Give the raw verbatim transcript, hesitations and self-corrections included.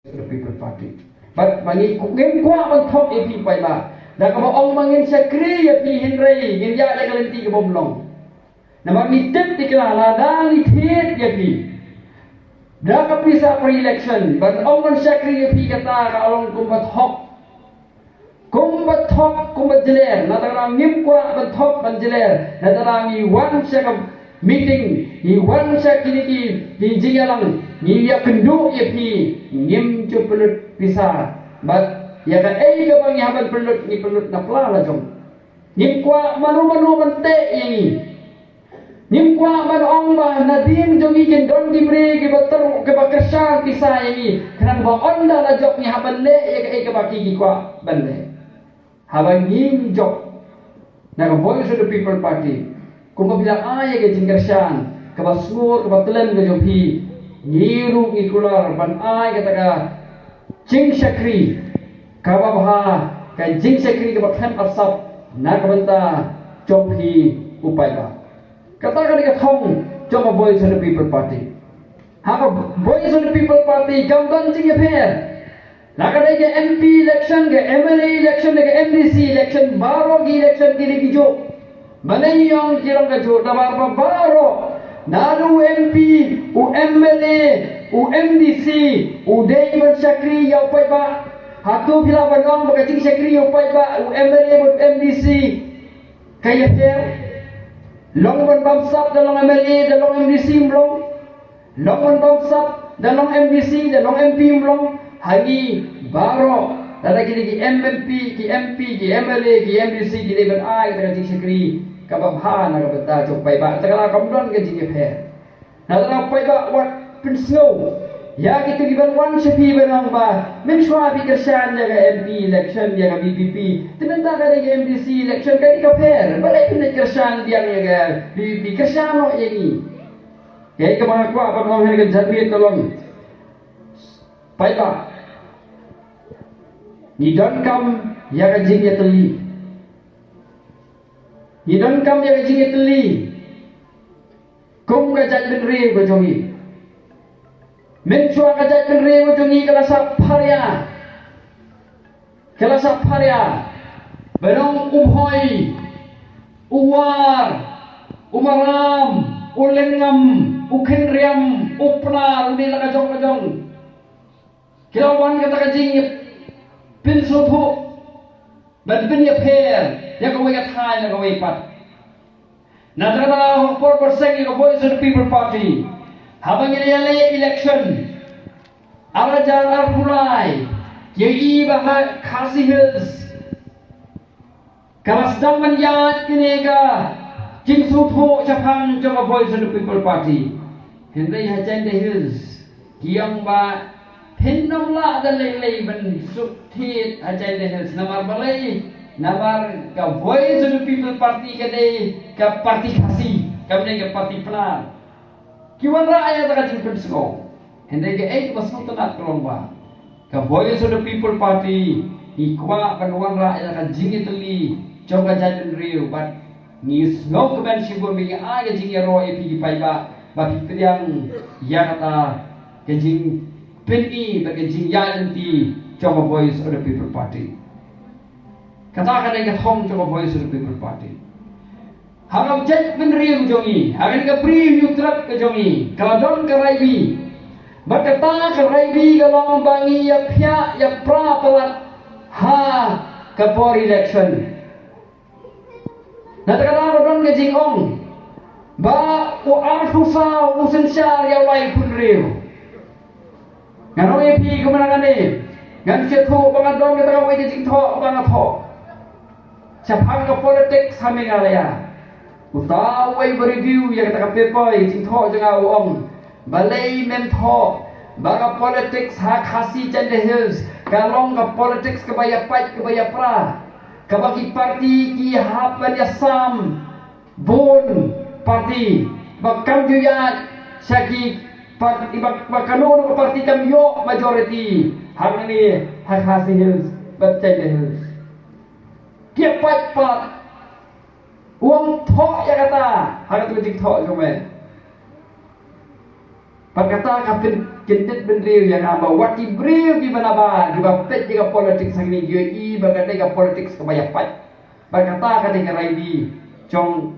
The People Party. Bad ba ngi ngim kwah ban thok ïa phi paidbah da kaba ong ba ngin shakri ïa phi, hynrei ngin ïaid da ka lynti kaba ym long. Namar ngi tip ïa ka, lada ngi thied ïa phi da ka pisa per election ban ong ban shakri ïa phi, kata ka long kumba thok. Kumba thok, kumba jler, na tang ngim kwah ban thok ban jler, na tang ngi wan sha ka meeting, ngi wan sha kine ki, ki jingïalang, ngi ïakynduh ïa phi, ngim ju pynlut pisa. Bad ïa kaei kaba ngi hap ban pynlut, ngi pynlut na pla la jong. Ngim kwah mano mano ban teh ïa ngi. Ngim kwah ban ong ba nadien jong ngi kin don ki briew kiba ter, kiba kyrshan pisa ïa ngi, khnang ba ynda la jop ngi hap ban leh ïa kaei kaba ki, ki kwah ban leh. Haba ngi jop na ka Voice of the People Party, kumba phi la ai ïa ka jingkyrshan kaba sngur kaba tlen ka jong phi, ngi ruh ngi kular ban ai kata ka jingshakri kaba bha, ka jingshakri kaba khlem arsap na ka bynta jong phi u paidbah. Kata ka dei ka thong jong ka Voice of the People Party. Ha ka Voice of the People Party kam don jingïapher. La ka dei ka M P election, ka M L A election, ka M D C election, baroh ki election ki dei ki juh. Balei ngi ong ki long ka juh? Namar ba baroh, naduh u M P, u M L A, u M D C, u dei ban shakri ïa u paidbah. Hato phi lah ban ong ba ka jingshakri ïa u paidbah, u M L A bad u M D C ka ïapher? Long ban bamsap da long M L A, da long M D C ym long. Long ban bamsap da long M D C, da long M P ym long. Ha ngi baroh, lada ki dei ki M P, ki M P, ki M L A, ki M D C, ki dei ban ai kata ka jingshakri kaba bha na ka bynta jong u paidbah. Kata ka la kam don ka jingïapher. Na kata u paidbah wat pynsngew ïa kito kiban wan sha phi ban ong ba mynshuwa phi kyrshan ïa ka M P election ïa ka V P P, te mynta ka dei ka M D C election ka dei ka pher. Balei phin leit kyrshan biang ïa ka V P P? Kyrshan noh ïa ngi. Kaei kaba nga kwah ban ong ha kane ka janmiet ka long, paidbah, ngi donkam ïa ka jingïatylli. Ngi donkam ïa ka jingïatylli kum ka jaitbynriew ka jong ngi. Mynshuwa ka jaitbynriew ka jong ngi ka la shah pharia. Ka la shah pharia. Ba long u Bhoi, u War, u Maram, u Lyngngam, u Khynriam, u Pnar, u dei la ka jong ka jong. Ki la wan kata ka jingpynsngewthuh ban pynïapher ïa kawei ka thaiñ na kawei pat. Na kata ka por ba seng ïa ka Voice of the People Party, haba ngi la ïaleh election ar hajar arphew lai, ïa i ba ha Khasi Hills ka la sdang ban ïaid kane ka jingsngewthuh shaphang jong ka Voice of the People Party. Hynrei ha Jaintia Hills ki ong ba phin ym lah da lei lei ban suk thied ha Jaintia Hills. Namar balei? Namar ka Voice of the People Party ka dei ka party Khasi, kam dei ka party Pnar. Ki wanrah ïa kata ka jingpynsngew. Hynrei kaei kaba sngewtynnat ka long ba ka Voice of the People Party ngi kwah ban wanrah ïa ka jingïatylli jong ka jaitbynriew bad ngi sngewkmen shibun ba ngi ai ka jingïaroh ïa phi ki paidbah ba phi pdiang ïa kata ka jingpyni bad ka jingïaid lynti jong ka Voice of the People Party. Kata ka dei ka thong jong ka Voice of the People Party. Ha ka jaitbynriew jong ngi, ha kane ka Bri Hynñiewtrep ka jong ngi, ka la don ka raibi. Bad kata ka raibi ka long ba ngi ïa phiah ïa pra palat ha ka por election. Na kata ka daw ka don ka jingong ba u arphew saw u synshar ïa u laiphew hynriew. Ngan ong ïa phi kumne, ngan ong ïa phi, ngan sngewthuh ba nga don kata kawei ka jingthoh ba nga thoh shaphang ka politics ha Meghalaya. Uta uwei ba review ïa kata ka paper, ïa ka jingthoh jong nga u ong, balei mem thoh ba ka politics ha Khasi Jaintia Hills ka long ka politics kaba ïa pait kaba ïa pra, kaba ki party ki hap ban ïa sam bun party ba kam ju ïaid sha ki party ba, ba kano kano ka party kam ïoh majority hangne ha Khasi Hills bad Jaintia Hills. Ki ïa pait pat. U ong thoh ïa kata ha kata ka jingthoh jong me. Bad kata ka pynkyndit bynriew ïa nga ba wat ki briew kiba nabar kiba peit ïa ka politics hangne ki ïohi ba ka dei ka politics kaba ïapait. Bad kata ka dei ka raidi jong